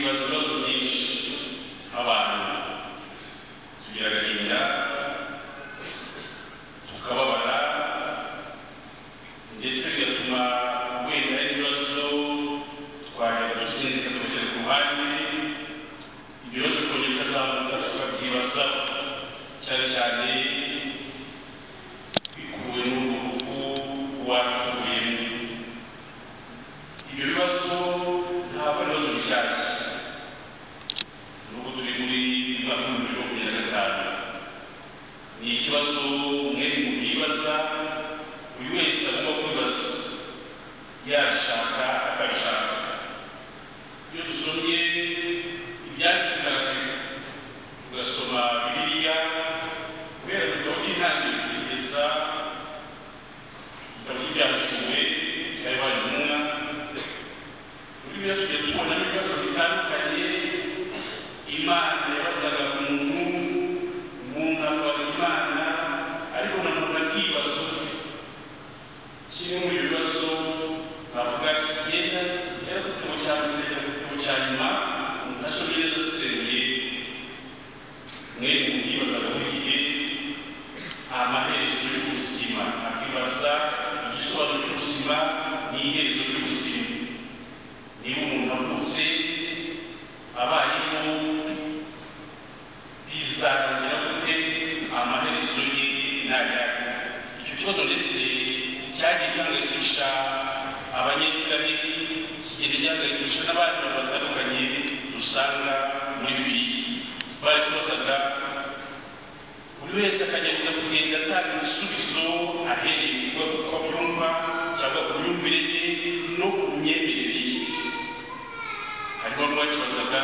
Twibaza ibibazo byinshi abantu, tugira agahinda, tukababara, ndetse bigatuma wenda ibibazo twajya dusinzika tugashyira ku ruhande, ibibazo bikongera bikazamuka tukabyibaza, cyane cyane bikuwe n'urwo wacu tuvuyemo. Ibyo bibazo ntabwo ari ibibazo bishyashya, nubwo turi muri mwaka w'2025. Ni ikibazo mwene muntu yibaza, buri wese agomba kwibaza, yabishaka atabishaka. Iyo dusomye ibyanditswe bitagatifu, tugasoma Bibiliya guhera ku gitabo cy'Intangiriro kugeza igitabo cy'Ibyahishuwe cya Yohana Intumwa, muri Bibiliya tujya tubonamo ibibazo bitandukanye Imana yabazaga umuntu, umuntu akabaza Imana, ariko na muntu akibaza ubwe. Kimwe muri ibyo bibazo navuga kigenda gihera ku gitabo cya mbere kikagera ku gitabo cya nyuma, umuntu asomye neza asesenguye, mwene umuntu yibazaga buri gihe amaherezo y'ubuzima, akibaza igisobanuro cy'ubuzima n'iherezo ry'ubuzima. Niba umuntu avutse abayeho, bizarangira gute? Amaherezo ye ni ayahe? Icyo kibazo ndetse cyagiye gihangayikisha Abanyesiraheli, kigenda gihangayikisha n'abandi bantu batandukanye dusanga muri Bibiliya. Barakibazaga, buri wese akagerageza kugenda atanga ibisubizo ahereye ku uko abyumva cyangwa ku myumvire ye no ku myemerere ye. Harimo n'uwakibazaga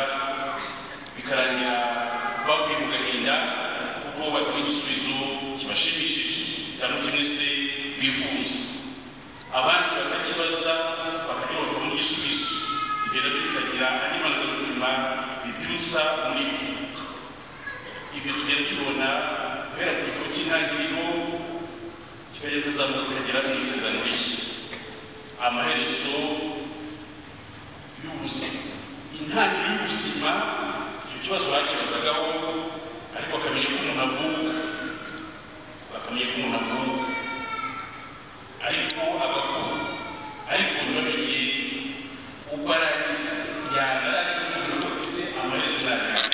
bikarangira baguye mu gahinda kuko batabona igisubizo kibashimishije cyangwa kimwe se bifuza. Abandi bakakibaza bakagira bakabona igisubizo, ibyo nabyo bikagira andi marangamutima bibyutsa muri bo. Ibyo tugenda tubona guhera ku gitabo cy'Intangiriro kikajya kuzamuka kikagera mu Isezerano Rishya. Amaherezo y'ubuzima, intangiriro y'ubuzima, icyo kibazo bakibazagaho, ariko bakamenya ko umuntu avuka, bakamenya ko umuntu avuka ariko agakura, ariko ntibamenye uko arangiza, yanarangiza kugira ngo ese amaherezo ni ayahe.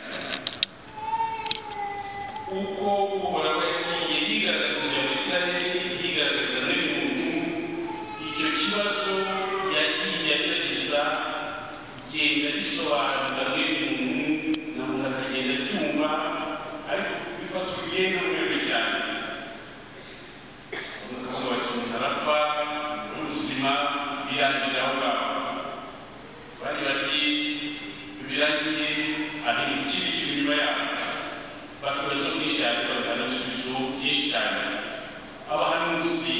Uko Uhoraho yagiye yigaragaza umuryango wa Isirayeli, yigaragaza mwene muntu, icyo kibazo yagiye agerageza kugenda gisobanura mwene muntu, na muntu akagenda acyumva, ariko bifata urugendo rurerure cyane. Bamwe bakavuga bati umuntu arapfa, n'ubuzima birangirira aho ngaho. Abandi bati birangiye, ahinga ikindi kintu nyuma yaho. Bakibaza byinshi cyane, bagatanga ibisubizo byinshi cyane. Abahanuzi,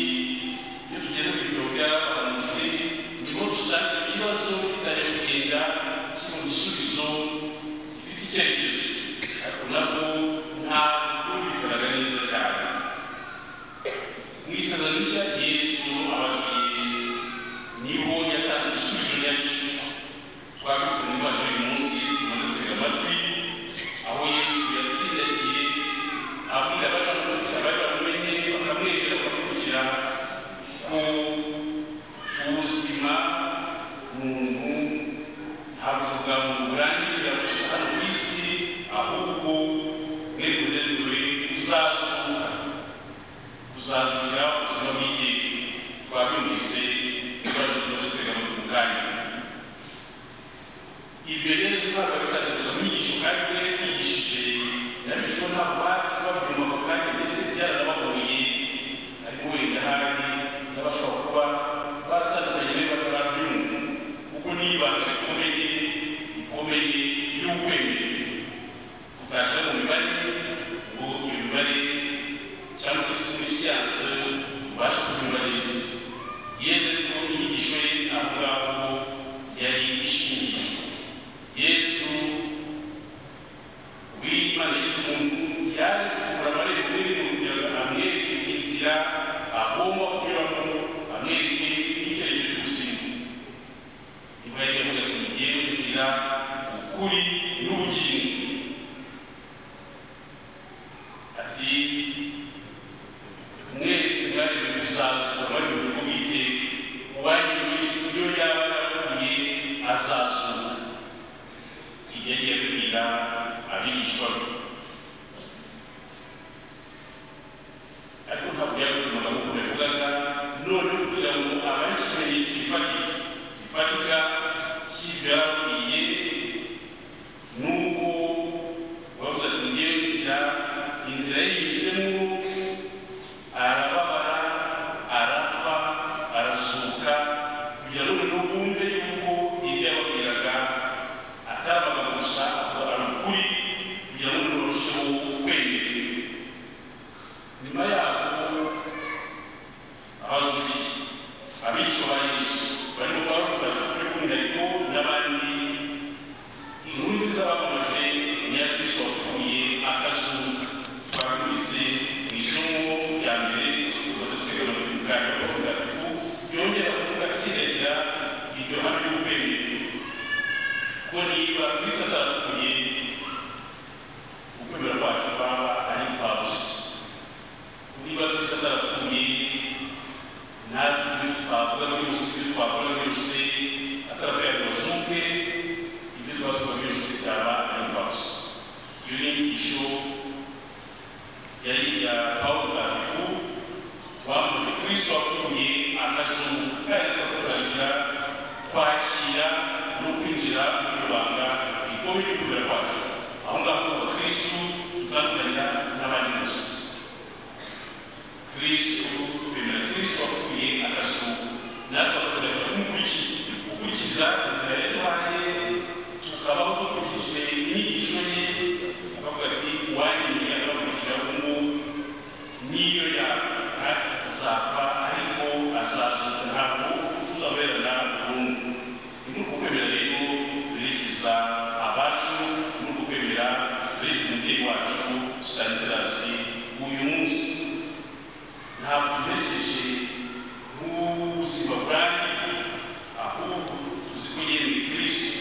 iyo tugeze ku bitabo by'abahanuzi, niho dusanga ikibazo kitajya kugenda kibona igisubizo gifite icyerekezo, ariko nabwo ntabwo bigaragara neza cyane. Mu Isezerano Rishya, Yesu abasiye, niho yatanze igisubizo nyacyo. Twabitse mu ivanjiri uyu munsi tumaze gutega amatwi, aho Yesu yatsindagiye abwira abari bamukurikira, bari bamumenye bakamwegera bakamukurikira, ko ubuzima muntu ntavuga ngo burangirira gusa hano ku isi, ahubwo mwene rurerure uzazuka, uzazukira ubuzima bw'iteka. Twabyumvise ivanjiri tumaze gutega amatwi mu kanya. Ibyo Yesu ntabwo abitanze gusa mu nyigisho, kandi we yigishije n'abigishwa ntabwo bahise babyumva ako kanya, ndetse byaranabagoye. Ariko wenda hari n'abashobora kuba baratandukanye be batarabyumva, kuko n'ibanga rikomeye rikomeye ry'ukwemera utashyira mu mibare ngo iyo mibare cyangwa se muri siyanse ubashe kubyumva neza. Yesu ariko inyigisho ye aho ngaho yari ishingiye. Yesu w'Imana, Yesu umuntu, yaje gufungura amarembo y'ibintu kugira ngo amwereke inzira agomba kunyuramo, amwereke n'icyerekezo cy'ubuzima. Niba yagiye avuga ati ngewe nzira, ukuri n'ubugingo. Ati mwese mwari muzazuka bari mu bw'Uwiteka, uwanyu wese iyo yaba yarapfuye azazuka. Igihe agiye kubwira abigishwa be, ariko ntabwo yabivugaga nk'uko yabivugaga none kugira ngo abahe ikimenyetso gifatika cy'ibyo yababwiye, nuko bavuze ati ngewe nzira inzira yinyuzemo, arababara, arapfa, arasuka, kugira ngo noneho bumve yuko ibyo yababwiraga atari amagambo gusa, ari ukuri, kugira ngo noneho barusheho kwemera. Nyuma yaho abazuki abigishwa ba Yesu barimo Pawulo mutagatifu by'umwihariko n'abandi, inkuru nziza bamamaje ni iya Kristo wapfuye akazuka. Twakubise mu isomo rya mbere tumaze twiga mu bwacu bwa mutagatifu, yongera kuvuga atsindagira iryo hame ry'ukwemera ko niba Kristo atarapfuye ukwemera kwacu kwaba ari imfabusa. Niba Kristo atarapfuye natwe twavuga byose, ibyo twakora byose, atarapfuye ngo azuke, ibyo twakora byose byaba ari imfabusa. Iyo ni inyigisho yari iya Pawulo mutagatifu wamamaje Kristo wapfuye akazuka, kandi tukatangira kwakira no kwinjira muri iryo banga rikomeye ry'ukwemera kwacu. Aho ngaho Abakristu dutandukanira n'abandi bose. Kristo twemera Kristo wapfuye akazuka, natwe tukagerageza kumukurikira, gukurikiza inzira yaduhaye, tukabaho dukurikije inyigisho ye. Akavuga ati uwanyemeye akabakurikira ubu niyo yazapfa ariko azazuka, ntabwo tuzaberana burundu. Ni muri uko kwemera rero duherekeza abacu, ni muri uko kwemera duherekeza umubyeyi wacu Stanislas uyu munsi. Ntabwo duherekeje nk'ubuzima bwanyu, ahubwo tuzi ko yemeye Kristo,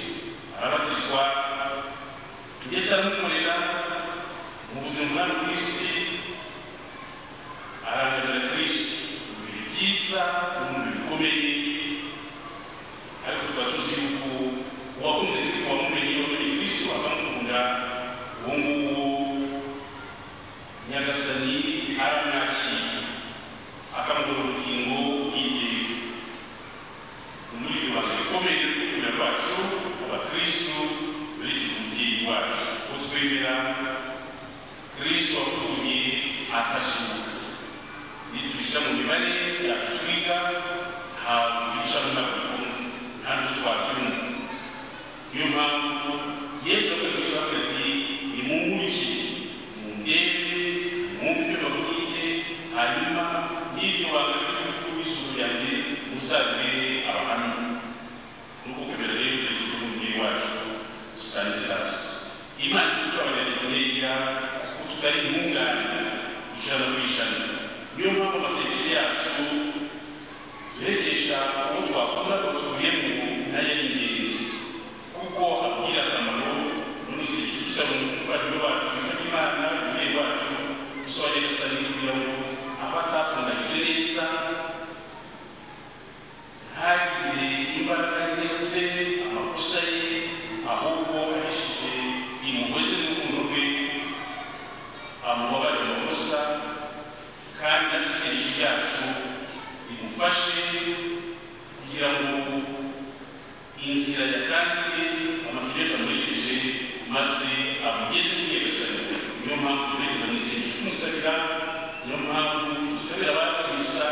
arabatizwa, ndetse aramukorera mu buzima bwa ku isi, arangamira Kristo mu bihe byiza no mu bihe bikomeye. Ariko tukaba tuzi yuko uwakunze Kristo, wamumenye, wamenye Kristo akamukunda, uwo nguwo Nyagasani aramwakira akamuha ubugingo bw'iteka. Muri iryo banga rikomeye ry'ukwemera kwacu abakristu berekeza umubyeyi wacu, ko twemera Kristo wapfuye akazuka. Nitubishyira mu mibare yacu twiga, ntabwo twicara ntabwo ntabwo twabyumva. Niyo mpamvu Yesu akoresha ati nimunkurikire, mundebe, mwumve ibyo babwiye, hanyuma n'iryo banga ry'urupfu n'isuku ryanjye muzabibere abahamya. Nuko kwemera rero duherekeje umubyeyi wacu Stanislas. Imana ifite abanyagineya kuko tutari intungane 100%. Niyo mpamvu amasengesho yacu duherekesha uwo twakunda ko tuvuyemo nayo ari ingenzi, kuko abwira akamaro n'isengesho dusaba umuvandimwe wacu Imana, umubyeyi wacu usaba Nyagasani kugira ngo aho atatunganyije neza ntagire imbaraga ndetse amakosa ye, ahubwo ahishe impuhwe ze n'urukundo rwe amubabarire amakosa, kandi n'isengesho ryacu rimufashe kugira ngo inzira yatangiye amasengesho amuherekeje maze amugeze kuri Nyagasani. Niyo mpamvu duherekeza mu isengesho tumusabira, niyo mpamvu dusabira abacu misa,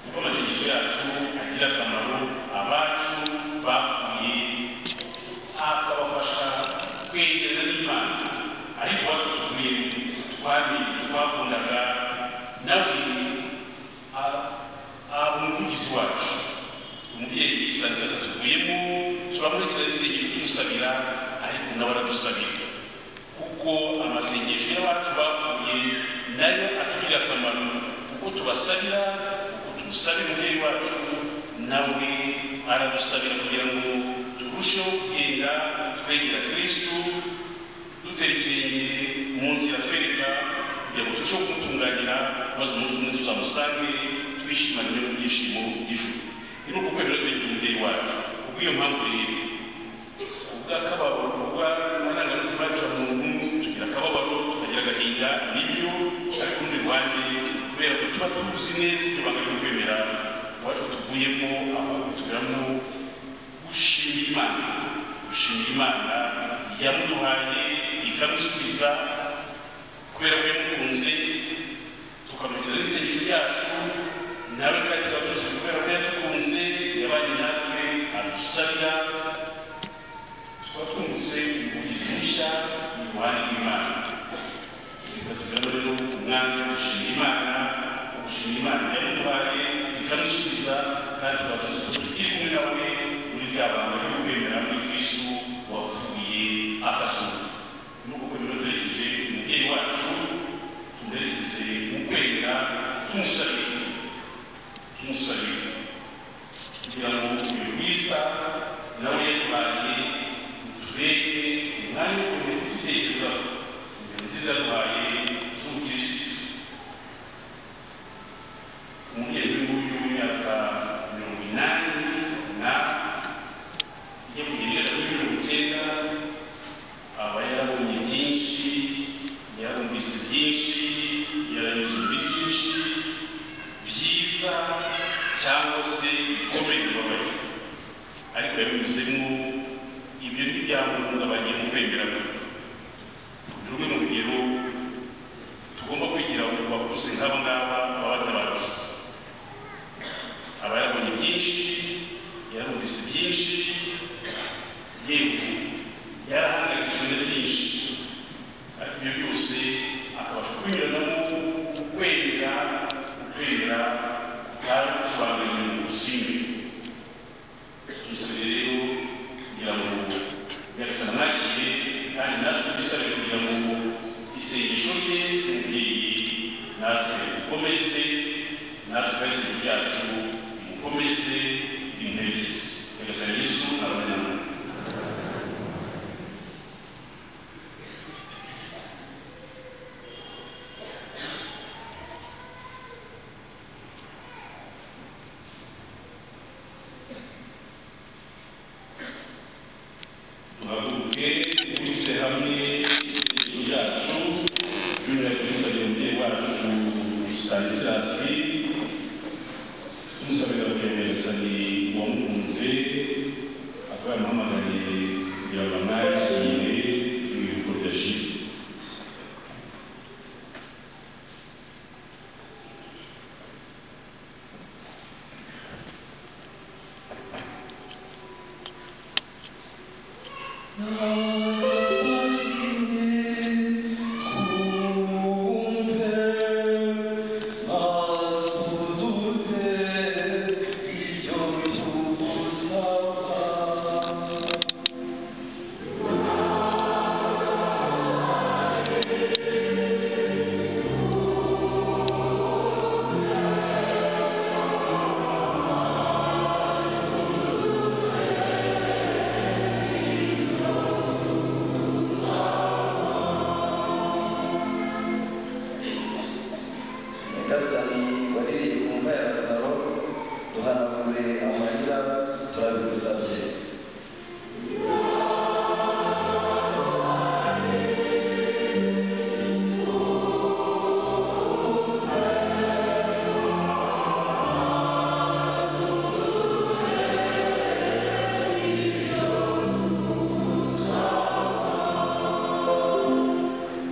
kuko amasengesho yacu agira akamaro abacu bapfuye, akabafasha kwegerana n'Imana. Ariko abacu tuvuye twamenye twakundaga, nawe aba umuvugizi wacu. Umubyeyi Stanislas tuvuyemo turamurekera isengesho tumusabira, ariko nawe aradusabira, kuko amasengesho y'abacu bapfuye nayo atugirira akamaro, kuko tubasabira, kuko tumusabira umubyeyi wacu, nawe aradusabira kugira ngo turusheho kugenda twegera Kristu, dutera ikirenge mu nzira twereka kugira ngo turusheho kumutunganira, maze umunsi umwe tuzamusange twishimane mu byishimo by'ijuru. Ni uko kwemera twerekeye umubyeyi wacu. Kubw'iyo mpamvu rero, kubw'akababaro, kubw'amarangamutima yacu ya muntu, tugira akababaro, tukagira agahinda, nibyo, ariko urundi ruhande, kubera ko tuba tuzi neza iryo banga ryo kwemera iwacu tuvuyemo, ahubwo tugeramo gushimira Imana, gushimira Imana yamuduhaye ikamusubiza kubera ko yamukunze, tukamukira n'isengesho ryacu, nawe kandi tukaba tuzi kubera ko yadukunze, yabanye natwe adusabira, tukaba twungutse umuvugizi mushya iruhande rw'Imana. Reka tugiramo rero umwanya wo gushimira Imana, gushimira Imana yamuduhaye ikamusubiza, kandi tukaba tuzi ko tukiri kumwe nawe muri rya banga ryo kwemera muri Kristu wapfuye akazuka. Ni uko rero twerekeje umubyeyi wacu, tumuherekeze mu kwemera, tumusabira, tumusabira kugira ngo uyu mwiza nawe yaduhaye utubere umwanya wo kongera kuzitekerezaho ingero nziza yaduhaye z'ubukirisitu. Umubyeyi w'uyu w'imyaka 80 na ijya kugera kuri 90 aba yarabonye byinshi, yarumvise byinshi, yaranyuze muri byinshi byiza cyangwa se bikomeye bibabaye, ariko yabinyuzemo. Ibyo ntibyamuhungabanye mu kwemera kwe. Ni rumwe mu rugero tugomba kwigira ku bakuze nk'aba ngaba baba batabarutse. Aba yarabonye byinshi, yarumvise byinshi, yego yarahangayikishijwe na byinshi, ariko ibyo byose akabasha kubinyuranamo ukwemera, ukwemera kutacuranganiye mu buzima. Dusabire rero kugira ngo Nyagasani amwakire, kandi natwe twisabe kugira ngo isengesho rye umubyeyi natwe rimukomeze, natwe kandi isengesho ryacu rimukomeze, rimuherekeze. Nyagasani Yesu abane namwe. Duhaguruke duhurize hamwe isengesho ryacu by'umwihariko dusabira umubyeyi wacu Stanislas, tumusabira kugira ngo Nyagasani wamukunze akaba yamuhamagariye kugira ngo amwakire mu iruhuko ridashira. Nyagasani waririye ku mva ya Lazaro, duhanagure amarira turabigusabye.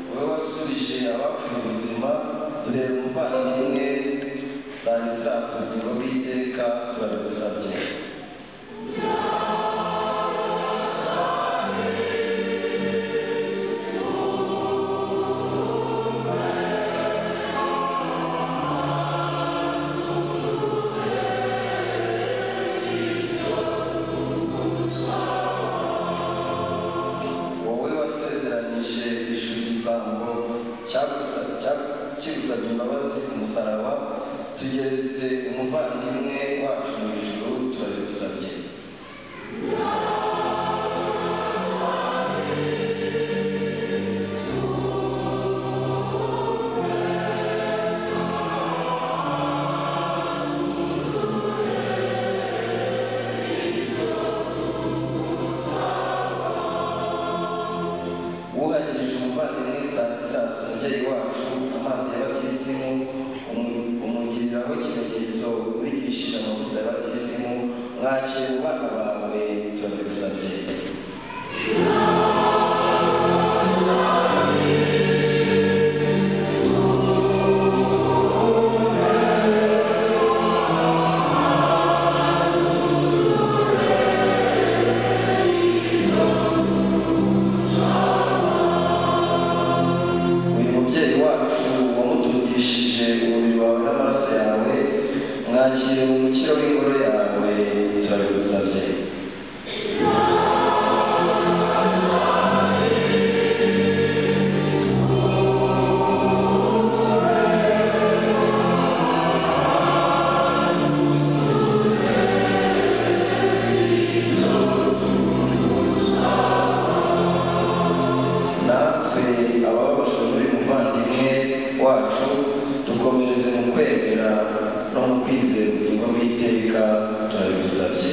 Wowe wasubije abapfuye ubuzima, duhere umuvandimwe Stanislas ubugingo bw'iteka turabigusabye. Wowe wasezeranije ijuru igisambo kigusabye imbabazi ku musaraba, tugeze umuvandimwe wacu mu ijuru turabigusabye. Mubyeyi wacu amazi ya batisimu, umugiriraho ikimenyetso wigishije amavuta ya batisimu, mwakire mu bana bawe, turabigusabye. Uyu mubyeyi wacu wamutungishije umubiri wawe n'amaraso yawe, mwakire mu mukiro w'ingoro yawe, turabigusabye. Natwe abababajwe n'uyu muvandimwe wacu, dukomereze mu kwemera no mu kwizera ubugingo bw'iteka, turabigusabye.